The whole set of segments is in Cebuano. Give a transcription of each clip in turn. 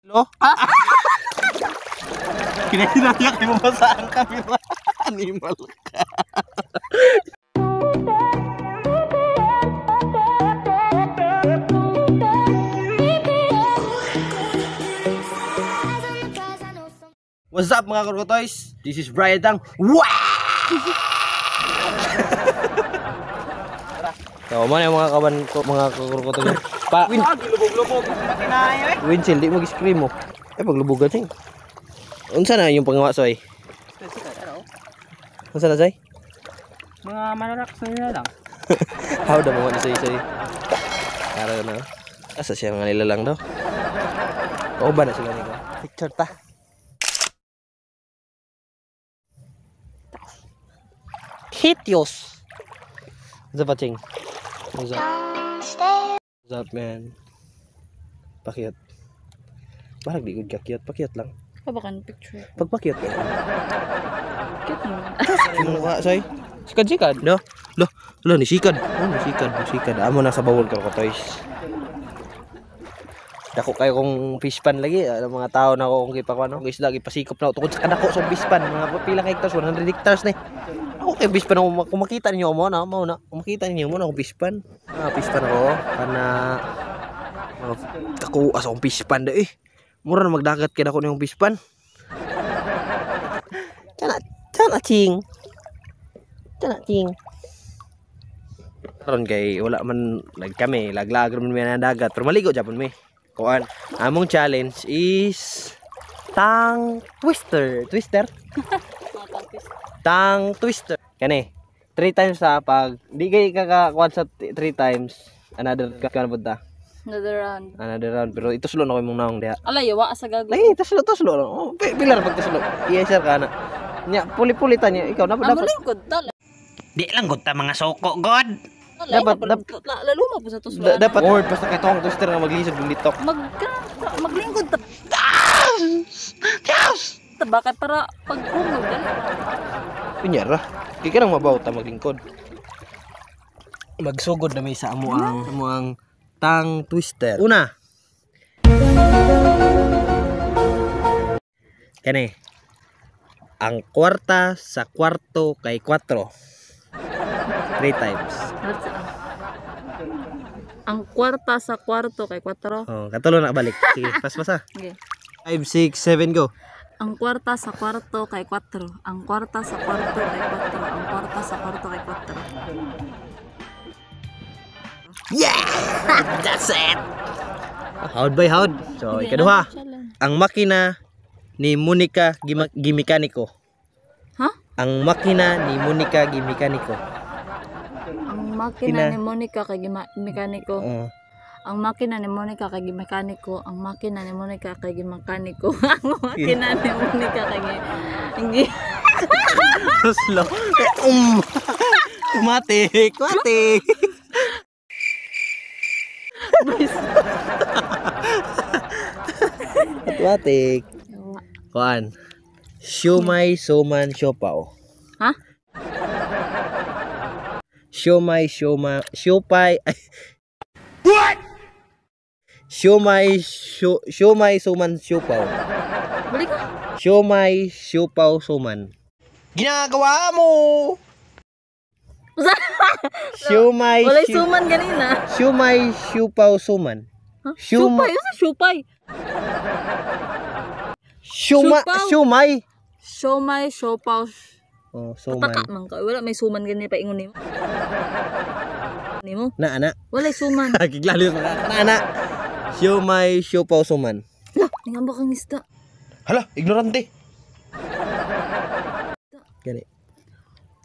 Lo? Kinahinaya kayo mabasa ang kamera. Animal ka. What's up mga Kurkutoys? This is Brian Tang. Wow! So, mo na yung mga kaban ko, mga kurkutoy. Pa, win. Lubog-lubog. Matinayo eh. Winchell, di mag-scream mo. Ay, paglubugan siya. Unsa na yung pangawa, Soy? Unsa na, Soy? Mga manaraks na nila lang. How da mo ni Soy, Soy? Araw na. Asa siya mga nila lang daw? Kauban na sila nila. Picture ta. Hitios. What's up, Ching? What's up? What's up, man? Pakyat. Parang di gud kakyat. Pakyat lang. Kabakan picture. Pagpakyat ka. Cute naman. Ano ka, Soy? Sikad-sikad. Lo, lo, lo, ni sikad. Oh, ni sikad, ni sikad. Amo na sa bawol ko toys. Dako kayo kung fish pan lagi, ang mga tao na ako kung gipakuan no. Isda gipasikop na ako tungod sa kadako sa fish pan, mga pila ka hectares, 100 hectares na eh. Ako kay fish pan ako, kung makita ninyo mo na, mao na, kung makita ninyo mo na akong fish pan. Ah, fish pan ako kana mga dako asa akong fish pan da eh. Mura na magdagat kay dako niyong fish pan. Tana, tana ching. Tana ching. Karon kay wala man nagkami, laglag man mi na dagat, pero maligo japon mi. Kuan, among challenge is tang twister. Twister? Tang twister. Kani, 3 times sa pag di kay kakakuan sa 3 times, another kan punta. Another round. Another round, pero ituslo na ko imong naong diha. Alay, wa sa gago. Lagi tuslo tuslo. Oh, pila ra pag tuslo. Iya sir ka na. Nya puli-pulitan niya ikaw na Amo dapat. lingkod ta. Di lang gud ta mga soko god. Dapat- Dapat lalo po sa tuslo. Dapat word basta kay tong twister nga maglisod ng litok. Mag maglingkod ta. Ta bakit para pag humog dali. Pinyara. Kay ka nang mabaw ta maglingkod. Magsugod na may sa amo ang tang twister. Una. Kani. Ang kwarta sa kwarto kay 4. 3 times. Ang kwarta sa kwarto kay 4. Oh, katulo na balik. Sige, paspas ha. Okay. 5, 6, 7, go. Ang kwarta sa kwarto kay 4. Ang kwarta sa kwarto kay 4. Ang kwarta sa kwarto kay 4. Yeah! That's it! Howd by howd. So, ikaduha. Ang makina ni Monica Gimikaniko. Ha? Ang makina ni Monica Gimikaniko. Ang makina ni Monica kay mekaniko. Oo. Ang makina ni Monica kay mekaniko. Ang makina ni Monica kay mekaniko. Ang makina ni Monica kay gi Slow. Matik, matik. Matik. Kuan. Siomay, suman, siopaw. Ha? Siomay, sioma, siopay. What? Siomay, siomay, suman, siopaw. Balik ka. Siomay, siopaw, suman. Ginagawa mo! Siomay, Walay suman ganina. Siomay, siopaw, suman. Ha? Siupay, usa siupay. Sioma, siomay. Siomay, siopaw. Oh, suman. Pataka man ka. Wala may suman ganina pa ingon nimo. Nimo? Na, ana. Walay suman. Kiglalo pa ka. Na, ana. Siomay, siopaw, suman. Lah, ningamba kang isda. Hala, ignorante. Gani.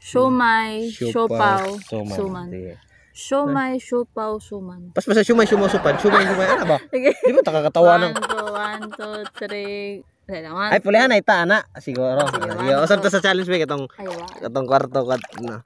Siomay, siopaw, suman. Sige. Siomay, siopaw, suman. Pas sa siomay, siumaw, supan. Siomay, siomay. Ano ba? Sige. Di ba takakatawa ng... 1, 2, 1, 2, 3. Ay, pulihan na ita, ana. Siguro. Sige, Sige, usap ta sa challenge ba katong Ay, katong kwarto kat na.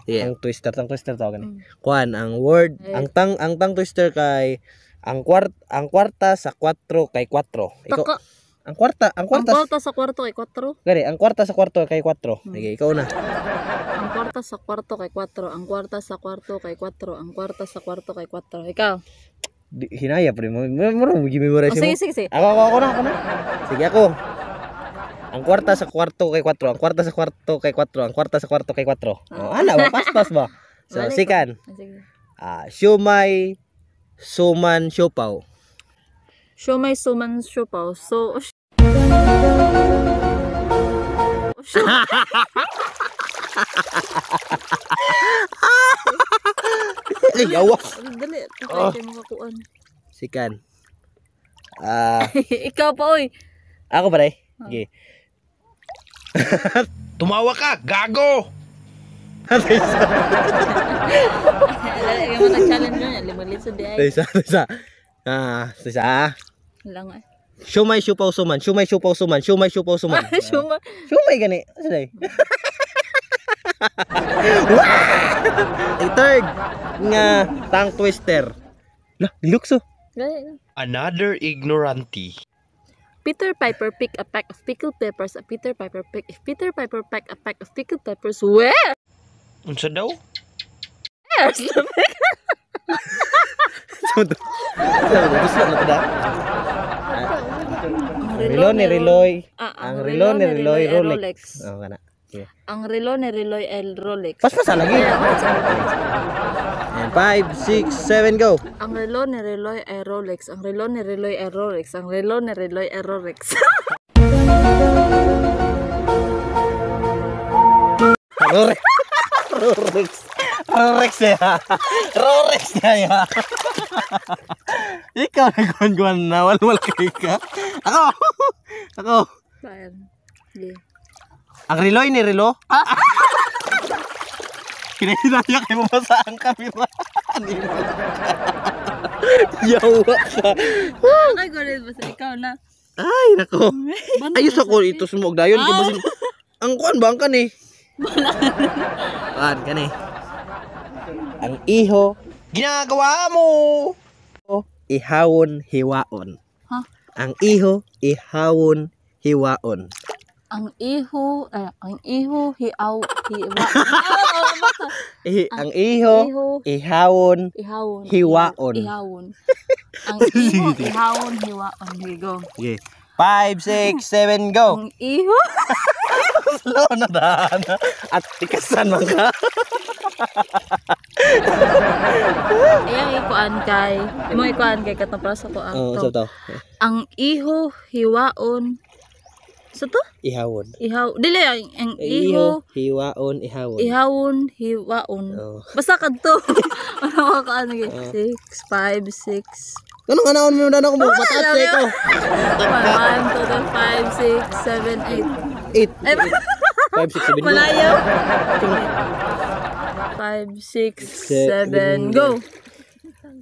Sige. Ang twister, tang twister tawag gani. Kuan, ang word, Ay. ang tang twister kay ang kwarta sa 4 kay 4. Ikaw, Taka. ang kwarta, ang Ang kwarta. kwarta sa kwarto kay 4. Gani, ang kwarta sa kwarto kay 4. Sige, ikaw na. Ang kwarta sa kwarto kay 4. Ang kwarta sa kwarto kay 4. Ang kwarta sa kwarto kay 4. Ikaw. Hinaya pa rin mo. Mura mo gimemorize Oh, mo. sige, sige, sige. Ako na, ako na. Sige ako. Ang kwarta sa kwarto kay 4, ang kwarta sa kwarto kay 4, ang kwarta sa kwarto kay 4. Oh, ana ba? Paspas ba? So, Balik. sikan. Ah, sige. Siomay, suman, siopaw. Siomay, suman, siopaw. So, Ay, yawa. Dali, oh. Kayo makakuan. Sikan. Ikaw pa, oy. Ako pa rin. Sige. Tumawa ka, gago! Yung mga challenge nyo, limang-litso di ay. Isa, isa. Isa. Lang ay. Siomay, siopaw, suman. Siomay, siopaw, suman. Siomay, siopaw, suman. Siomay. Siomay gani. Asa day? Ang third nga tongue twister. Lah, lukso. Another ignorante. Peter Piper pick a pack of pickled peppers. A Peter Piper pick. If Peter Piper pack a pack of pickled peppers, where? Unsa daw? Where's the pick? Gusto na to da. Ang relo ni Reloy. Ang relo ni Reloy Rolex. Oh, kana. Sige. Ang relo ni Reloy el Rolex. Paspasa lagi. And 5, 6, 7, go. Ang relo ni Reloy ay Rolex. Ang relo ni Reloy ay Rolex. Ang relo ni Reloy ay Rolex. Rolex. Rolex. Rolex niya. Rolex niya ya. Ikaw nagkuhan-kuhan na. Walwal kay ka. Ako. Ako. Bayan. Yeah. Ang reloy ni relo. Kinahinaya kayo mabasa ang kamera. Animal ka. Yawa ka. Ay, gulit basta ikaw na. Ay, nako. Ayos ako ito sumog dayon kay basin. Ang kuan ba ang kani? Kuan kani. Ang iho Ginagawa mo! ihawon hiwaon. Ha? Ang iho ihawon hiwaon. Ang iho, ang iho, hiaw, hiwa. Ang iho ihawon ihawon, hiwaon. Ihawon. Ang iho, ihawon, hiwaon. Here you go. Okay. 5, 6, 7, go. Ang iho. Slow na daan. At tikasan man ka. Ayan, ikuan kay. Imo ikuan kay katong para sa ko ang Oo, to. to. Ang iho, hiwaon. So to? Ihawon. Ihaw. Dili ang iho, hiwaon, ihawon. ihawon, hiwaon. Oo. Basta kadto. Ano ka ano 6 5 6 Anong anaon mo na ako mo? Pataas na ito. 1 2 3 5 6 7 8. 8. Ay, 5, 6, 7, malayo. 5 6 7 go.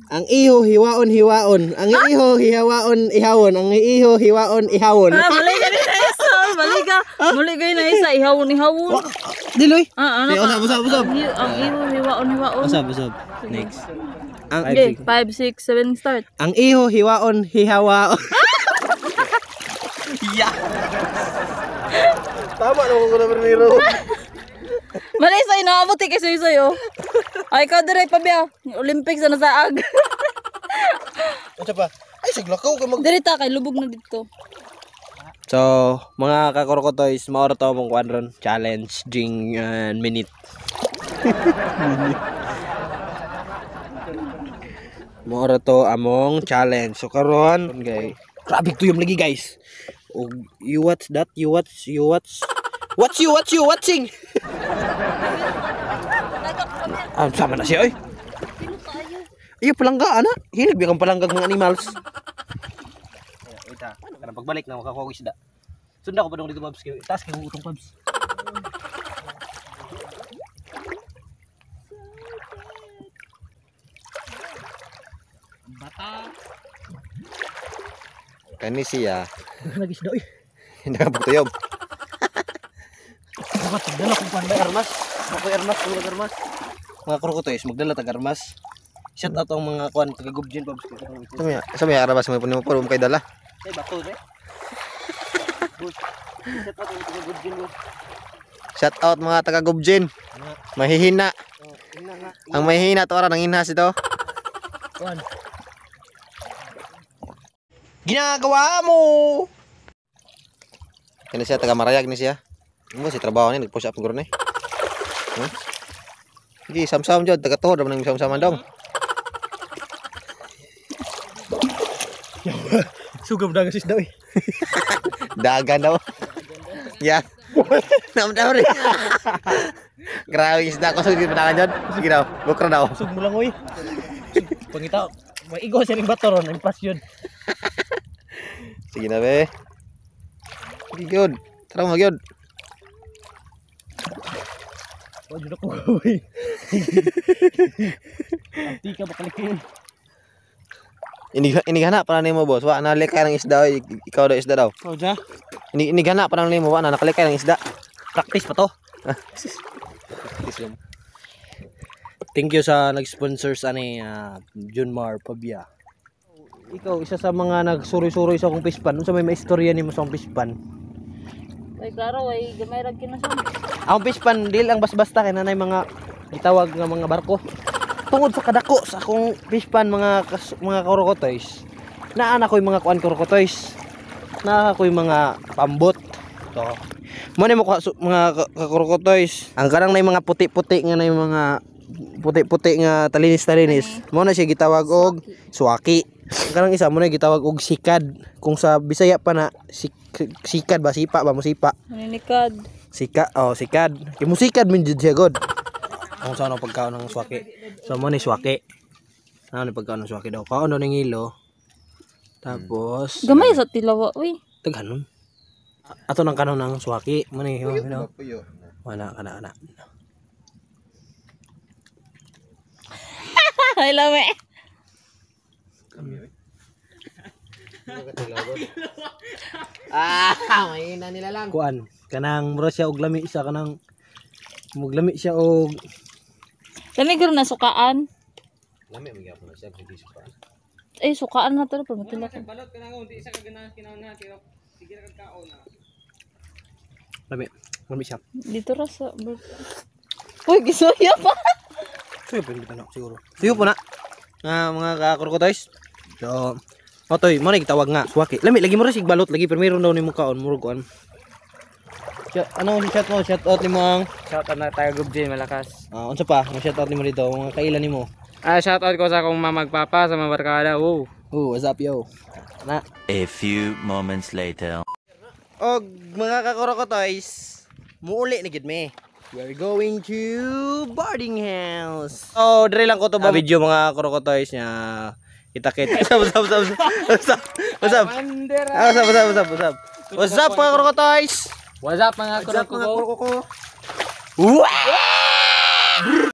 Ang iho, hiwaon, hiwaon. Ang iho, hiwaon, ihawon. Ang iho, hiwaon, ihawon. Ah, mali ka din na isa. Mali ka. Mali kayo na isa. Ihawon, ihawon. Diloy. Ah, ano Sige, ka? usab, usab, usab. Ang iho, hiwaon, hiwaon. Usab, usab. Next. Ang, Okay, 5, 6, 7, start. ang iho, hiwaon, hihawaon. Yeah. Tama na ko na primero. Mali sa inaabot eh kasi sa'yo. Ay, ikaw dire pa biya. Olympics na nasaag. Unsa pa? Ay, siglakaw ka mag... Dire ta kay lubog na dito. So, mga kakorkotoys, maoro to mong kuan ron. Challenge ding minute. Minute. Maoro to among challenge. So karon, guys. Grabe tuyom lagi, guys. Og you watch that, you watch, you watch. Watch you, watch you, watching. Ah, sama na siya, oy. Iyo palangga ana. Hilig ba kang palanggag mga animals? Wait ah. Karang pagbalik na makakuha ko isda. Sunda ko pa dong dito, Babs. Taas kay utong, Babs. Bata! Kani siya. Lagi isda oy. Hindi ka pagtuyob. Dapat dala kong panday armas. Ako armas, ako armas. Mga krokotoys, magdala tag armas. Shout out ang mga kuan taga Gubjin, Babs. Sa may arabas mo puno mo kay dala. Ay bato eh. Good. Shout out ang taga Gubjin, boss. Shout out mga taga Gubjin. Mahihina. Ina nga. Ang mahihina to ara nang inhas ito. Kuan. Ginagawa mo! Kani siya taga Marayag ni siya. Mo si trabaho ni nag-push up guro ni. Huh? Sige, samsam jud taga tuhod man ang samsaman dong. Sugab dagan sis daw eh. Dagan daw. Ya. Nam daw rin. Grabe isda ko sugid padagan jud. Sige daw, bukra daw. Sug mo lang oy. Pangita, maigo siya ning bato ron, impas yun. Sige na be. Sige gyud. Tara mo gyud. Wa jud ako oy. Anti ka bakalik yun. Inig inighana pa na nimo boss. Wa na likay ng isda oy. Ikaw daw isda daw. Oh, ja. Inighana pa na nimo wa na nakalikay ng isda. Practice pa to. Thank you sa nag-sponsor sa ani Junmar Pabia. Ikaw isa sa mga nagsuroy-suroy sa akong pispan. Unsa may maistorya nimo sa akong pispan? Way klaro, way gamay ra kinasun. Ang pispan dili ang basta-basta kay nanay mga gitawag nga mga barko. Tungod sa kadako sa akong pispan mga mga korokotoys. Naa na ko'y mga kuan korokotoys. Naa ko'y mga pambot. To. Mo ni mo mga kakorokotoys. Ang kanang nay mga puti-puti nga nay mga puti-puti nga talinis-talinis. Mo na siya gitawag og suwaki. Ang kanang isa mo na gitawag og sikad. Kung sa Bisaya pa na sikad ba sipa ba mo sipa. Maninikad. Sika, oh, sikad. Kay musikad min jud siya god. Kung saan ang pagkaon ng swaki. So mo ni swaki. Ano ni pagkaon ng swaki daw? Kaon daw ning ilo. Tapos Gamay sa tilawa, uy. taghanon. Ato nang kanon ng swaki. Mo ni you know. Wala kana kana. Ay lame. Ah, may ina nila lang. Kuan kanang mura siya og lami siya kanang muglami siya og Lami guro na sukaan. Lami man gyapon na siya hindi pa. Ay sukaan na to pero matila ka. lami. Lami siya. Dito ra sa Uy, gisuya pa. Tuyo po yung bitano siguro. Tuyo po na. Ah, mga kakurkotoys. So, otoy, mo na gitawag nga swaki. Lami lagi mo ra sig balot lagi pero meron daw nimo kaon murag kuan. Ano si shout mo? Shout out nimo ang Shout out na tayo Gubjin, malakas. Ah, unsa pa? Ang shout out nimo dito, mga kailan nimo. Ah, shout out ko sa akong mamagpapa sa mga barkada. Wow. Oh, what's up yo? Na. A few moments later. Og mga kakurokotoys, muuli na gid mi. We are going to boarding house. Oh, dire lang ko to ba video mga kurokotoys nya. Kita-kita. What's up, what's up, what's up? What's up? Ah, what's up, what's up, what's up, what's up? What's up mga kurokotoys? What's up mga What's up mga kuroko? kurokoko? Wow!